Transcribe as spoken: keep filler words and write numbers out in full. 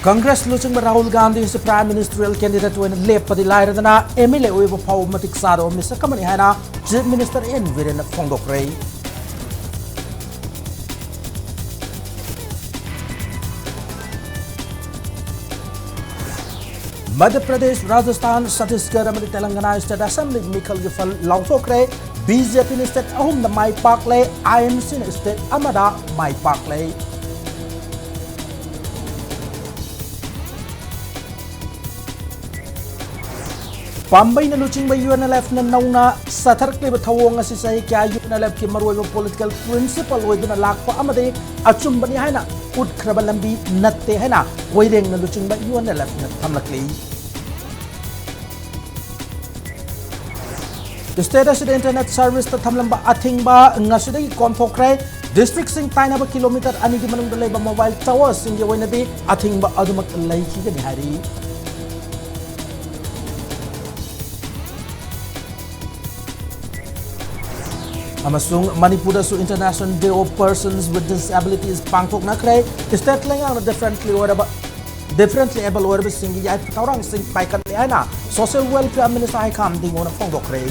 ꯀꯪꯒ꯭ꯔꯦꯁ ꯂꯨꯆꯤꯡꯕ ꯔꯥꯍꯨꯜ ꯒꯥꯟꯙꯤ ꯑꯁꯤ Prime Ministerial Candidate ꯑꯣꯏꯅ ꯂꯦꯞꯄꯗꯤ ꯂꯥꯏꯔꯗꯅ, MLA ꯑꯣꯏꯕ ꯐꯥꯎꯕ ꯃꯇꯤꯛ ꯆꯥꯗꯕ ꯃꯤꯁꯛ ꯑꯃꯅꯤ ꯍꯥꯏꯅ Chief Minister N ꯕꯤꯔꯦꯟꯅ ꯐꯣꯡꯗꯣꯛꯈ꯭ꯔꯦ꯫ Madhya Pradesh, Rajasthan, Chhattisgarh ꯑꯃꯗꯤ ꯇꯦꯂꯪꯒꯅꯥ State Assembly ꯃꯤꯈꯜꯒꯤ ꯐꯜ ꯂꯥꯎꯊꯣꯛꯈ꯭ꯔꯦ꯫ BJPꯅ state ꯑꯍꯨꯝꯗ ꯃꯥꯏ ꯄꯥꯛꯂꯦ, IMCꯅ state ꯑꯃꯗ ꯃꯥꯏ ꯄꯥꯛꯂꯦ꯫ ꯄꯥꯝꯕꯩꯅ ꯂꯨꯆꯤꯡꯕ UNLFꯅ ꯅꯧꯅ ꯆꯠꯊꯔꯛꯂꯤꯕ ꯊꯧꯑꯣꯡ ꯑꯁꯤ ꯆꯍꯤ ꯀꯌꯥ UNLFꯀꯤ ꯃꯔꯨꯑꯣꯏꯕ political principle ꯑꯣꯏꯗꯨꯅ ꯂꯥꯛꯄ ꯑꯃꯗꯤ ꯑꯆꯨꯝꯕꯅꯤ ꯍꯥꯏꯅ ꯎꯠꯈ꯭ꯔꯕ ꯂꯝꯕꯤ ꯅꯠꯇꯦ ꯍꯥꯏꯅ ꯀꯣꯏꯔꯦꯡꯅ ꯂꯨꯆꯤꯡꯕ UNLFꯅ ꯊꯝꯂꯛꯂꯤ꯫ State ꯑꯁꯤꯗ internet serviceꯇ ꯊꯝꯂꯝꯕ ꯑꯊꯤꯡꯕ ꯉꯁꯤꯗꯒꯤ ꯀꯣꯝꯊꯣꯛꯈ꯭ꯔꯦ꯫ Districtꯁꯤꯡ ꯇꯥꯏꯅꯕ kilometre ꯑꯅꯤꯒꯤ ꯃꯅꯨꯡꯗ ꯂꯩꯕ mobile towerꯁꯤꯡꯒꯤ ꯑꯣꯏꯅꯗꯤ ꯑꯊꯤꯡꯕ ꯑꯗꯨꯃꯛ ꯂꯩꯈꯤꯒꯅꯤ ꯍꯥꯏꯔꯤ꯫ ꯑꯃꯁꯨꯡ ꯃꯅꯤꯄꯨꯔꯗꯁꯨ International Day of Persons with Disabilities ꯄꯥꯡꯊꯣꯛꯅꯈ꯭ꯔꯦ꯫ State ꯂꯩꯉꯥꯛꯅ differently ꯑꯣꯏꯔꯕ, differently able ꯑꯣꯏꯔꯕꯁꯤꯡꯒꯤ ꯌꯥꯏꯐ ꯊꯧꯔꯥꯡꯁꯤꯡ ꯄꯥꯏꯈꯠꯂꯦ ꯍꯥꯏꯅ Social Welfare Minister ꯍꯩꯈꯥꯝ ꯗꯤꯡꯒꯣꯅ ꯐꯣꯡꯗꯣꯛꯈ꯭ꯔꯦ꯫